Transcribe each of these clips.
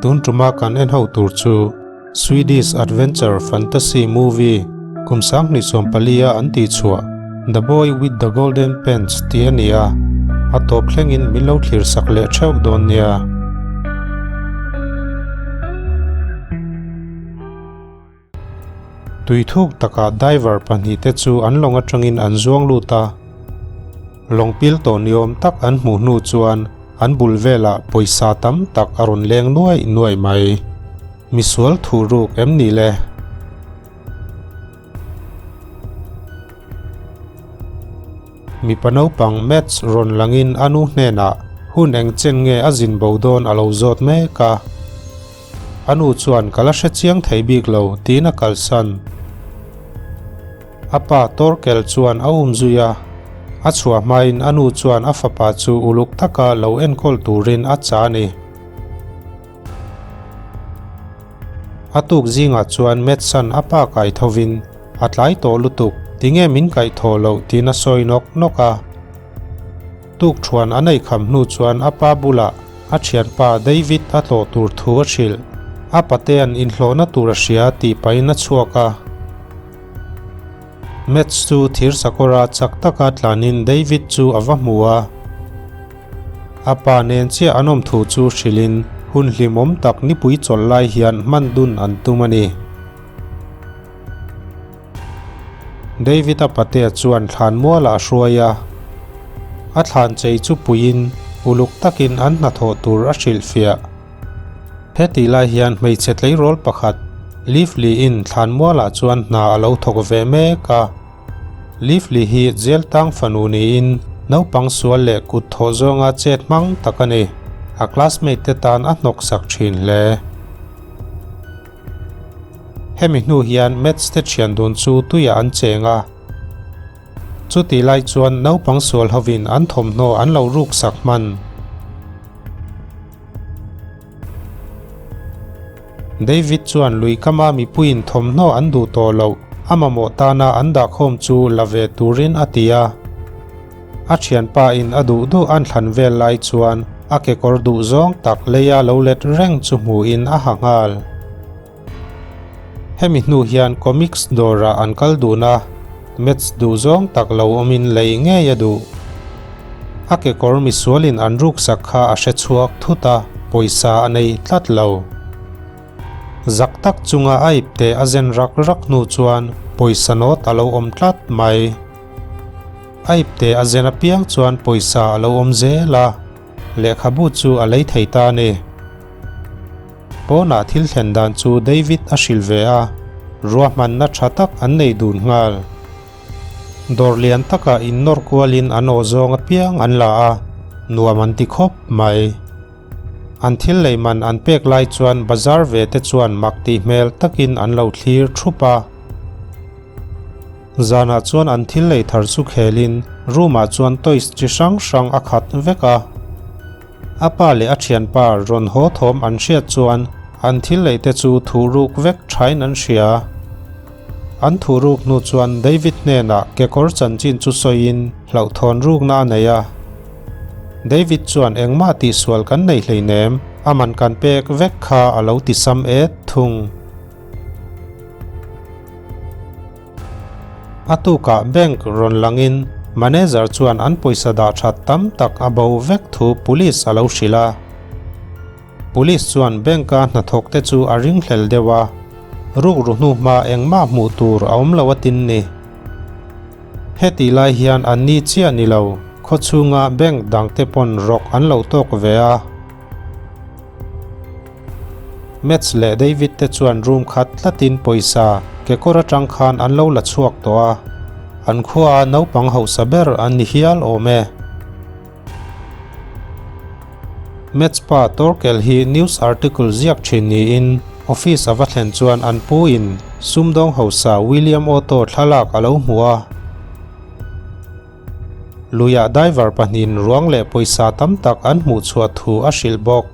Tun tuma kan en ho tur chu Swedish adventure fantasy movie kum 2014 a an tih chhuah The Boy with the Golden Pants tih a ni a, a tawp thlengin min lo thlir sak leh theuh dawn nia. Tui thuk takah diver pahnihte chu an lawng atangin an zuang lut a, lawng pil tawh ni awm tak an hmuh hnu chuan an bul velah pawisa tam tak a rawn leng nuaih nuaih mai. Misual thuh ruk em ni le? Mipa naupang Maths rawn langin a nu hnenah hun eng chen nge a zin bo dawn a lo zawt mek a. A nu chuan ka la hre chiang thei bik lo tiin a kalsan. A pa Torkel chuan a um zui a, a chhuah hmain a nu chuan a fapa chu uluk taka lo enkawl turin a cha a ni. A tuk zingah chuan Mattson a pa kai thovin a tlai tawh lutuk, tinge min kaih thawh loh tiin a sawi nawk nawk a. Tuk thuan a neih kham hnu chuan a pa bulah a thianpa David a tlawh tur thu a hrilh. A patea'n inhlawhna tur a hria tih pahin a chhuak a. Matt chu thir sakawra chak taka tlanin David chu a va hmu a. A pa nen chiah an awm thu chu hrilhin hun hlimawm tak nipui chawlh lai hian hman dun an tum a ni. David-a patea chuan thlan mualah a hruai a, a thlan chei chu puiin uluk takin an hnathawh tur a hrilhfiah. Hetih lai hian hmeichhe tleirawl pakhat Lively-in thlan mualah chuan hna a lo thawk ve mek a. Lively hi jail tang fanu niin naupang sual leh kut thawh zawnga chet hmang tak a ni. A classmate te tan a hnawksak thin hle. Hemi hnu hian Mets te thian dun chu tuiah an cheng a. Chutih lai chuan naupang sual hovin an thawmhnaw an lo ruk sak hman. David chuan lui kama mipuiin thawmhnaw an duh tawh loh a mamawh tana an dahkhawm chu la ve turin a ti a. A thianpa in a duh duh an thlan vel lai chuan a kekawr duh zawng tak leia lo let reng chu hmuhin a ha nghal. Hemi hnu hian comics dawrah an kal dun a, Maths duh zawng tak lo awmin lei ngei a duh. A kekawr misualin an ruksak kha a hre chhuak thut a, pawisa a nei tlat lo. Zak tak chunga a ipte a zen rak rak hnu chuan pawisa nawt a lo awm tlat mai. A ipte a zen apiang chuan pawisa a lo awm zel a, lehkhabu chu a lei thei ta a ni. Pawnah thil thlen dan chu David a hrilh ve a, ruahmanna tha tak an nei dun nghal. Dawr lian takah innawr kualin an aw zawng apiang an la a, nuam an ti khawp mai. An thil lei man an pek lai chuan bazar ve te chuan mak tih hmel takin an lo thlir thup a. Zanah chuan an thil lei thar chu khelin room ah chuan toys chi hrang hrang a khat vek a. A pa leh a thianpa rawn haw thawm an hriat chuan an thil lei te chu thuh ruk vek thain an hria. An thuh ruk hnu chuan David hnenah kekawr chanchin chu sawiin hlauhthawn rukna a nei a. David chuan engmah tihsual kan nei hleinem, a man kan pek vek kha a lo ti sam et thung. A tukah bank rawn langin manager chuan an pawisa dah that tam tak a bo vek thu police a lo hrilh a. Police chuan bank-a hnathawk te chu a ringhlel deuh a, rukru hnu hma engmah hmuh tur a awm lo a tin ni. Hetih lai hian an ni chiah ni lo, khawchhunga bank dangte pawn rawk an lo tawk ve a. Mads leh David te chuan room khat tlatin pawisa kekawr atang khan an lo la chhuak tawh a, an khuaa naupang hausa ber an ni hial awm e. Mads pa Torkel hi news article ziak thin niin office a va thlen chuan an pu in sumdawng hausa William Otto thlalak a lo hmu a. Luiah diver pahnihin ruang leh pawisa tam tak an hmuh chhuah thu a hrilh bawk.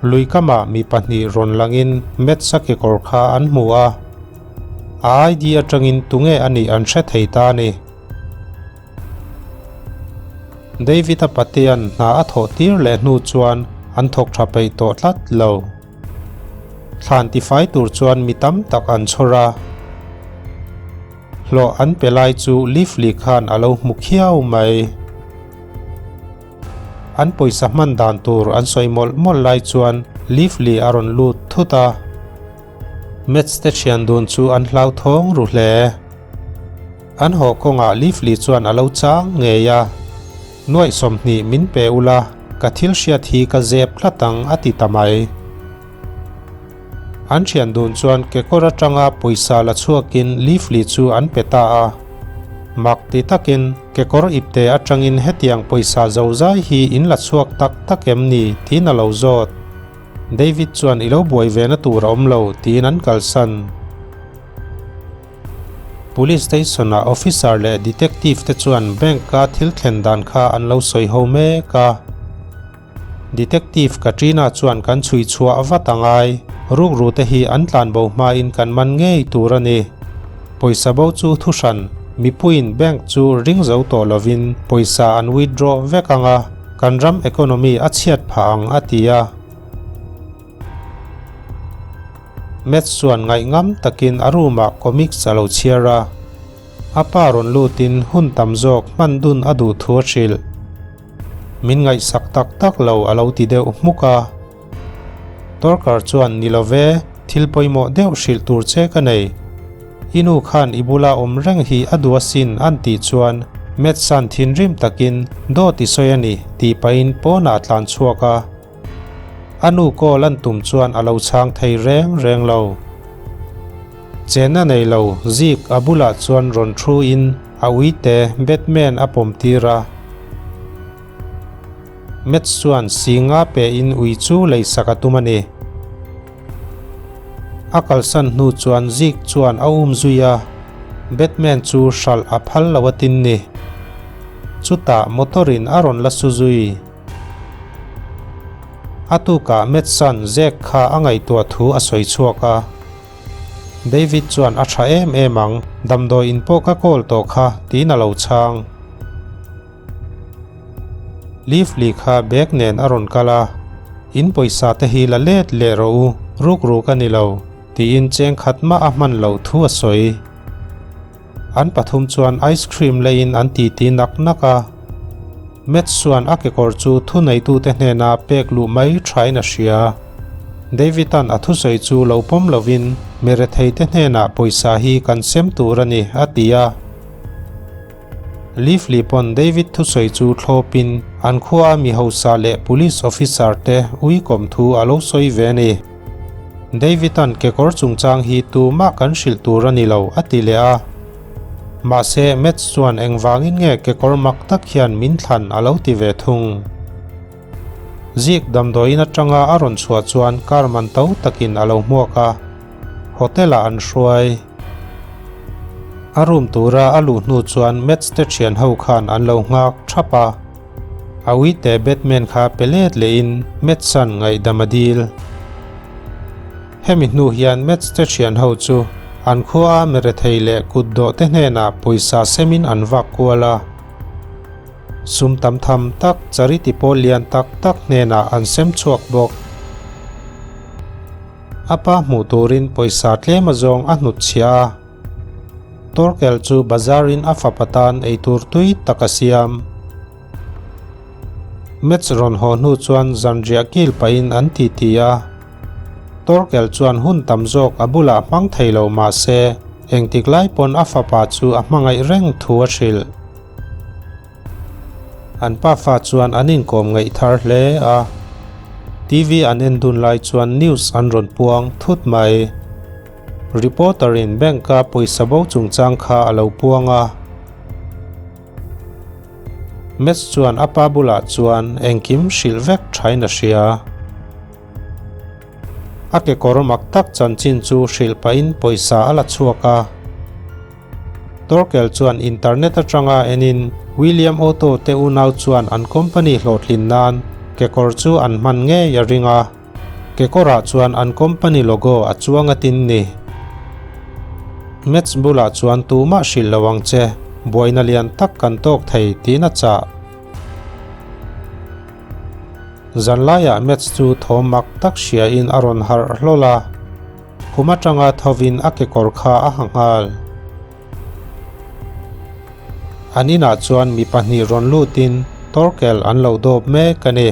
Lui kamah mi pahnih rawn langin Matt-a kekawr kha an hmu a. A ID atangin tunge a nih an hre thei ta a ni. David-a patea'n hna a thawh tir leh hnu chuan an thawk tha peih tawh tlat lo. Thlan tifai tur chuan mi tam tak an chhawr a. Hlawh an pe lai chu Lively khan a lo hmu khiau mai. An pawisa hman dan tur an sawi mawlh mawlh lai chuan Lively a rawn lut thut a. Maths te thian dun chu an hlauthawng ru hle. An haw kawngah Lively chuan a lo chang ngei a, Nuaih 20 min pe ula, ka thil hriat hi ka zep tlat ang a ti ta mai. An thian dun chuan kekawr atanga pawisa la chhuakin Lively chu an pe ta a. Mak ti takin kekawr ipte atangin hetiang pawisa zozai hi in la chhuak tak tak em ni tiin a lo zawt. David chuan i lo buai ve na tur a awm lo tiin an kalsan. Police station ah officer leh detective te chuan bank a thil thlen dan kha an lo sawi ho mek a. Detective Katrina chuan kan chhui chhuah vat a ngai, rukru te hi an tlanbo hmain kan man ngei tur a ni. Pawisa bo chu thuhran, mipuiin bank chu ring zo tawh lovin pawisa an withdraw vek ang a, kan ram economy a chhiat phah ang a ti a. Matt chuan ngaihngam takin a room ah comics a lo chhiar a, a pa rawn lutin hun tam zawk hman dun a duh thu a hrilh. Min ngaihsak tak tak lo a lo ti deuh hmuk a. Torkar chuan ni lo ve, thil pawimawh deuh hrilh tur che ka nei. I nu khan i bula awm reng hi a duh asin an tih chuan Matt san thinrim takin dawt i sawi a ni tih pahin pawnah a tlan chhuak a. A nu call an tum chuan a lo chhang thei reng reng lo. Chenna nei lo Zik a bulah chuan rawn thu in a uite Batman a pawm tir a. Matt chuan singa pe in ui chu leisak a tum a ni. A kalsan hnu chuan Zik chuan a um zui a, Batman chu hralh a phal lo a tin ni. Chutah motor in a rawn la su zui. A tukah Mattson Zack kha a ngaihtuah thu a sawi chhuak a. David chuan a tha em em ang, damdawi in pawh ka kawl tawh kha tiin a lo chhang. Lively kha bag nen a rawn kal a, In pawisa te hi la let leh rawh u, ruk ruk a ni lo, tiin cheng khat mah a hman loh thu a sawi. An pathum chuan ice cream leiin an titi nak nak a. Matt chuan a kekawr chu thuneitute hnena pek luh mai thain a hria. David-a'n a thusawi chu lo pawm lovin Meretheite hnenah pawisa hi kan sem tur a ni, a ti a. Lively pawn David thusawi chu thlawpin an khua a mi hausa leh police officer te uikawm thu a lo sawi ve a ni. David-a'n kekawr chungchang hi tumah kan hrilh tur a ni lo a ti leh a. Mahse, Matt chuan engvangin nge kekawr mak tak hian min thlan a lo ti ve thung. Zik damdawiin atanga a rawn chhuah chuan car man to takin a lo hmuak a, hotel-ah an hruai. A room tura a luh hnu chuan Matt te thian ho khan an lo nghak thap a. A uite Batman kha pe let lehin Matt-a'n ngaihdam a dil. Hemi hnu hian Matt te thian ho chu an khua a merethei leh kutdawh te hnenah pawisa semin an vak kual a. Sum tam tham tak charity pawl lian tak tak hnenah an sem chhuak bawk. A pa hmuh turin pawisa tlem azawng a hnutchhiah a. Torkel chu bazar in a fapa tan eitur tui tak a siam. Match rawn haw hnu chuan zanriah kil pahin an titi a. Torkel chuan hun tam zawk a bulah hmang thei lo mah se engtik lai pawn a fapa chu a hmangaih reng thu a hrilh. An pafa chuan an inkawm ngaih thar hle a. TV an en dun lai chuan news an rawn puang thut mai. Reporter in bank a pawisa bo chungchang kha a lo puang a. Matt chuan a pa bulah chuan engkim hrilh vek thain a hria. A kekawr mak tak chanchin chu hrilh pahin pawisa a la chhuak a. Torkel chuan internet atanga enin William Otto te unau chuan an company hlawhtlin nan kekawr chu an hman ngei a ring a. Kekawrah chuan an company logo a chuang a tin ni. Maths bulah chuan tumah hrilh lo ang che, buaina lian tak kan tawk thei tiin a chah. Zanlaiah Maths chu thawm mak tak hriain a rawn harh hlawl a, khum atanga thovin a kekawr kha a ha nghal. An inah chuan mi pahnih rawn lutin Torkel an lo dawp mek a ni.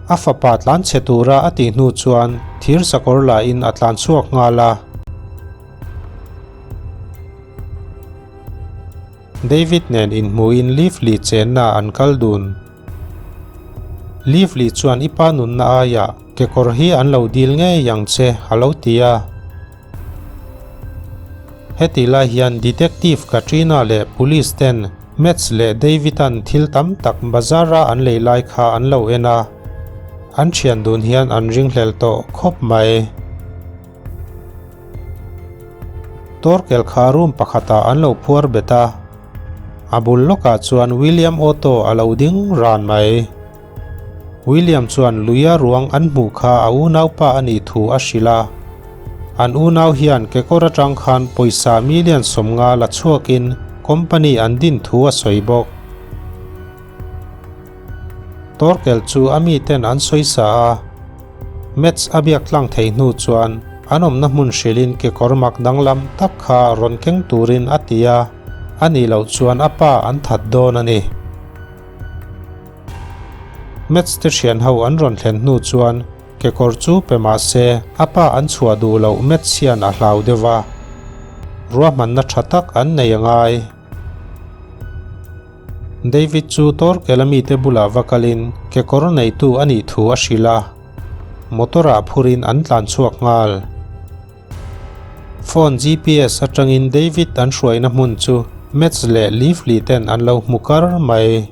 A fapa tlan chhe tura a tih hnu chuan thir sakawr lahin a tlan chhuak nghal a. David nen inhmuhin Lively chenna an kal dun. Lively chuan i pa nunna aiah kekawr hi an lo dil ngei ang che a lo ti a. Heti lai hian Detective Katrina leh Police ten Mads leh David-a'n thil tam tak bazar-a an lei lai kha an lo en a, an thian dun hian an ringhlel tawh khawp mai. Torkel kha room pakhatah an lo phuar bet a, a bul lawkah chuan William Otto a lo ding ran mai. William chuan luia ruang an hmuh kha a unaupa a nih thu a hrilh a. An unau hian kekawr atang khan pawisa million 50 la chhuakin company an din thu a sawi bawk. Torkel chu a miten an sawi sa a. Maths a biak tlang thei hnu chuan an awmna hmun hrilhin kekawr mak danglam tak kha rawn keng turin a ti a, a nih loh chuan a pa an that dawn a ni. Maths te thian ho an rawn thlen hnu chuan kekawr chu pe mah se a pa an chhuah duh loh Maths hian a hlau deuh a, ruahmanna tha tak an nei a ngai. David chu Torkel-a mite bulah va kalin kekawr neitu a nih thu a hrilh a, motor-ah phurin an tlan chhuak nghal. Phone GPS atangin David an hruaina hmun chu Maths leh Lively ten an lo hmu kar mai.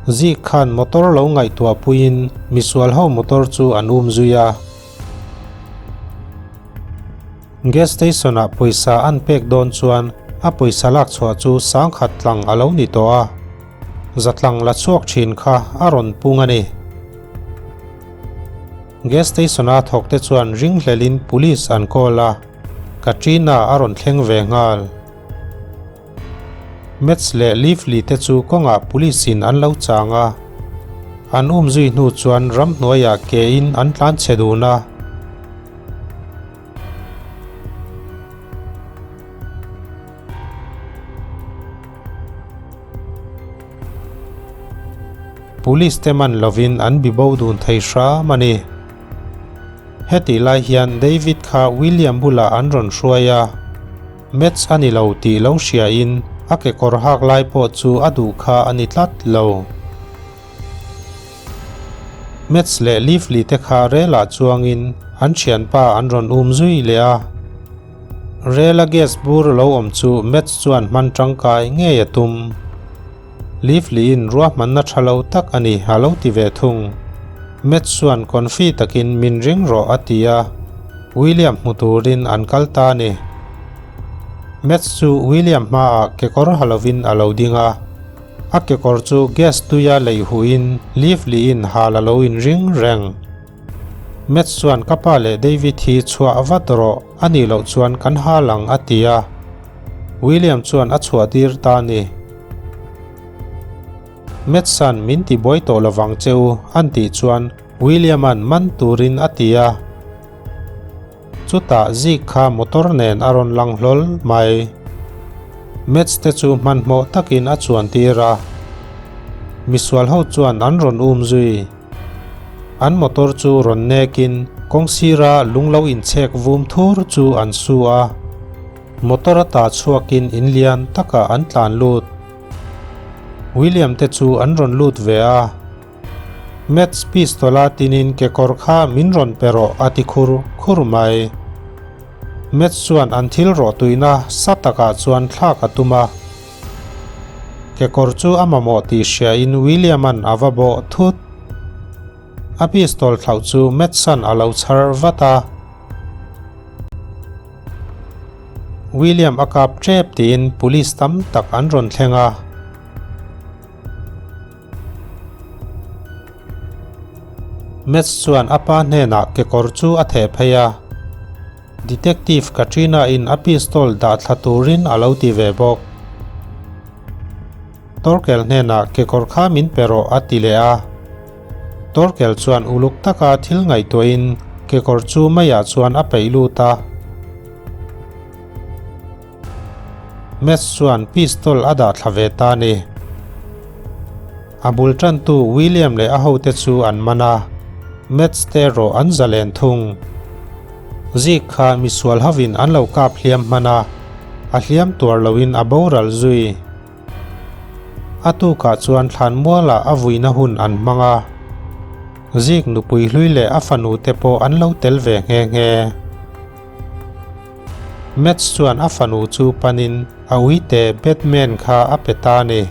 Zik khan motor lo ngaihtuah puiin misual ho motor chu an um zui a. Gas station ah pawisa an pek dawn chuan a pawisa lak chhuah chu 10,000 tlang a lo ni tawh a. Zatlang la chhuak thin kha a rawn pung a ni. Gas station-a thawkte chuan ringhlelin police an call a, Katrina a rawn thleng ve nghal. Mads leh Lively te chu kawngah police-in an lo chang a, an umzui hnu chuan ramhnuaiah ke-in an tlan chhe dun a. Police te man lovin an bibo dun thei hram a ni. Hetih lai hian David kha William bulah an rawn hruai a, Maths a ni lo tih lo hriain a kekawr hak lai pawh chu a duh kha a ni tlat lo. Maths leh Lively te kha relah chuangin an thianpa an rawn um zui leh a. Rela gas bur lo awm chu Maths chuan hman tangkai ngei a tum. Lively-in ruahmanna tha lo tak a ni a lo ti ve thung. Maths chuan confi takin min ring rawh a ti a, William hmu turin an kal ta a ni. Maths chu William hmaah kekawr ha lovin a lo ding a. A kekawr chu gas tuia lei huhin Lively-in hal a lo inring reng. Matt chuan ka pa leh David hi chhuah vat rawh, a nih loh chuan kan hal ang a ti a. William chuan a chhuah tir ta a ni. Matt san min ti buai tawh lovang che u an tih chuan William-a'n man turin a ti a. Chutah zik kha motor nen a rawn lang hlawl mai. Matt te chu hmanhmawh takin a chuan tir a. Misual ho chuan an rawn um zui. An motor chu rawn nekin kawng sira lung lo inchhek vum thur chu an su a. Motor a ta chhuakin in lian takah an tlan lut. William te chu an rawn lut ve a. Maths pistol a tinin kekawr kha min rawn pe rawh a ti khur khur mai. Maths chuan an thil rawh tuina sa takah chuan thlak a tum a. Kekawr chu a mamawh tih hriain William-a'n a va bawh thut. A pistol thlauh chu Mattson a lo chhar vat a. William a kap tep tiin police tam tak an rawn thleng a. Matt chuan a pa hnenah kekawr chu a theh phei a. Detective Katrina in a pistol dah thla turin a lo ti ve bawk. Torkel hnenah kekawr kha min pe rawh a ti leh a. Torkel chuan uluk taka thil ngaihtuahin kekawr chu meiah chuan a peih lut a. Matt chuan pistol a dah thla ve ta a ni. A bul tantu William leh a hote chu an man a, Matt te erawh an zalen thung. Zik kha misual hovin an lo kap hliam hman a, a hliam tuar loin a boral zui. A tukah chuan thlanmualah a vuina hun an hmang a, Zik nupui hlui leh a fanu te pawh an lo tel ve nghe nghe. Matt chuan a fanu chu panin a uite Batman kha a pe ta a ni.